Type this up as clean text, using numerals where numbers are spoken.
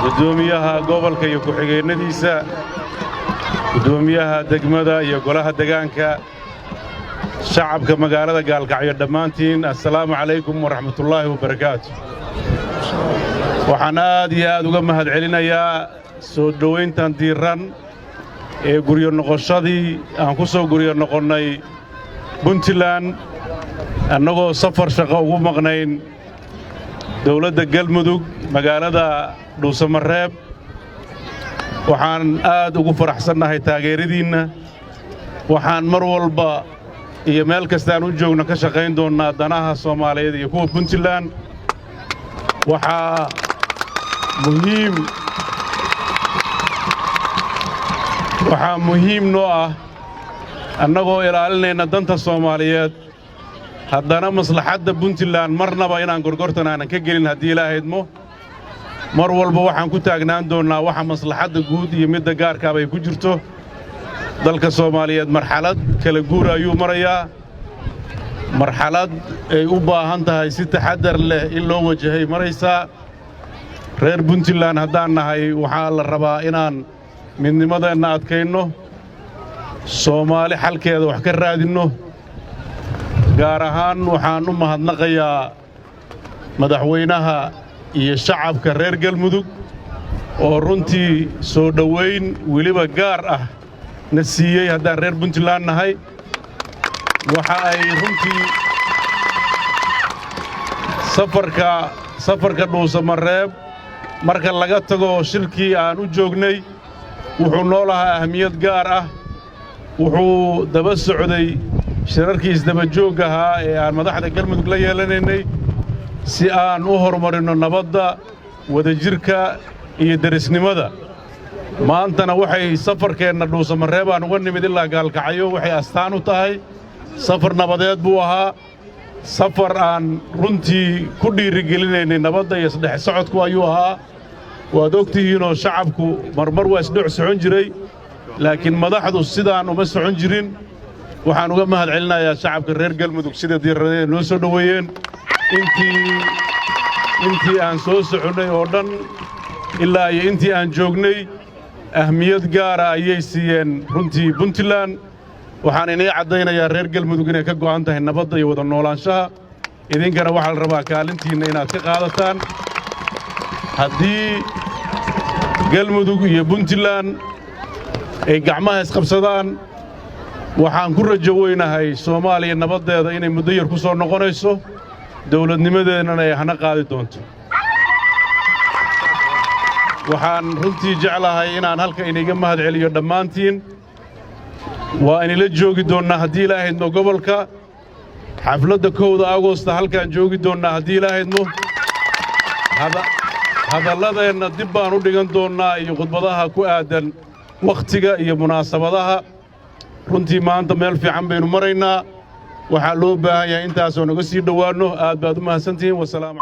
Gudoomiyaha gobolka iyo ku-xigeennadiisa, gudoomiyaha degmada iyo golaha degaanka, shacabka magaalada Gaalkacyo dhammaantiin, assalaamu calaykum waraxmatullaahi wabarakaatu. Waxaan aad iyo aad uga mahad celinayaa soo dhowayntan diirran ee guryo noqoshadii aan ku soo guryo noqonnay Puntland, annagoo safar shaqo ugu maqnayn dawladda Galmudug, magaalada Dhuusamareeb. Waxaan aad ugu faraxsannahay taageeradiinna. Waxaan mar walba iyo meel kastaan u joogno ka shaqayn doonnaa danaha Soomaaliyeed iyo kuwa Puntland. Waxaa muhiim waxaa muhiim noo ah, annagoo ilaalinayna danta Soomaaliyeed, haddana maslaxadda Puntland marnaba inaan gorgortan aanan ka gelin haddii Ilaaha idmo. Mar walba waxaan ku taagnaan doonnaa waxa maslaxadda guud iyo midda gaarkaaba ay ku jirto. Dalka Soomaaliyeed marxalad kala guura ayuu marayaa, marxalad ay u baahan tahay si taxaddar leh in loo wajahay maraysaa. Reer Puntland haddaan nahay, waxaa la rabaa inaan midnimadeenna adkaynno, Soomaali xalkeeda wax ka raadinno. Gaar ahaan waxaan u mahadnaqayaa madaxweynaha iyo shacabka reer Galmudug oo runtii soo dhowayn weliba gaar ah na siiyey haddaan reer Puntland nahay. Waxa ay runtii safarka Dhuusamareeb marka laga tago shirkii aan u joognay, wuxuu noo lahaa ahmiyad gaar ah. Wuxuu daba socday shirarkii isdabajoogga ahaa ee aan madaxda Galmudug la yeelanaynay si aan u horumarinno nabadda, wadajirka iyo derisnimada. Maantana waxay safarkeenna Dhuusamareeb aan uga nimid ilaa Gaalkacyo waxay astaan u tahay safar nabadeed buu ahaa, safar aan runtii ku dhiirigelinaynay nabadda iyo isdhex socodku ayuu ahaa. Waad og tihiinoo shacabku marmar waa isdhex socon jiray, laakiin madaxdu sidaan uma socon jirin. Waxaan uga mahad celinayaa shacabka reer Galmudug sida diirradeed noo soo dhoweeyeen intii aan soo soconnay oo dhan ilaa iyo intii aan joognay. Ahmiyad gaara ayay siiyeen runtii Puntland. Waxaan inii caddaynayaa reer Galmudug inay ka go'an tahay nabadda iyo wada noolaanshaha. Idinkana waxaa la rabaa kaalintiinna inaad ka qaadataan. Haddii Galmudug iyo Puntland ay gacmaha isqabsadaan, waxaan ku rajo weynahay Soomaaliya nabaddeeda inay muddo yar ku soo noqonayso, dawladnimadeennana ay hana qaadi doonto. Waxaan runtii jeclahay inaan halka iniga mahad celiyo dhammaantiin. Waa inila joogi doonnaa haddii Ilaaha idmo gobolka. Xafladda 1da Agosta halkaan joogi doonnaa haddii Ilaaha idmo. Hadalladeenna dib baan u dhigan doonnaa iyo khudbadaha ku aaddan wakhtiga iyo munaasabadaha. Runtii maanta meel fiican baynu maraynaa. Waxaa loo baahan yahay intaasoo naga sii dhowaanno. Aad baad u mahadsantihiin. Wasalaamu.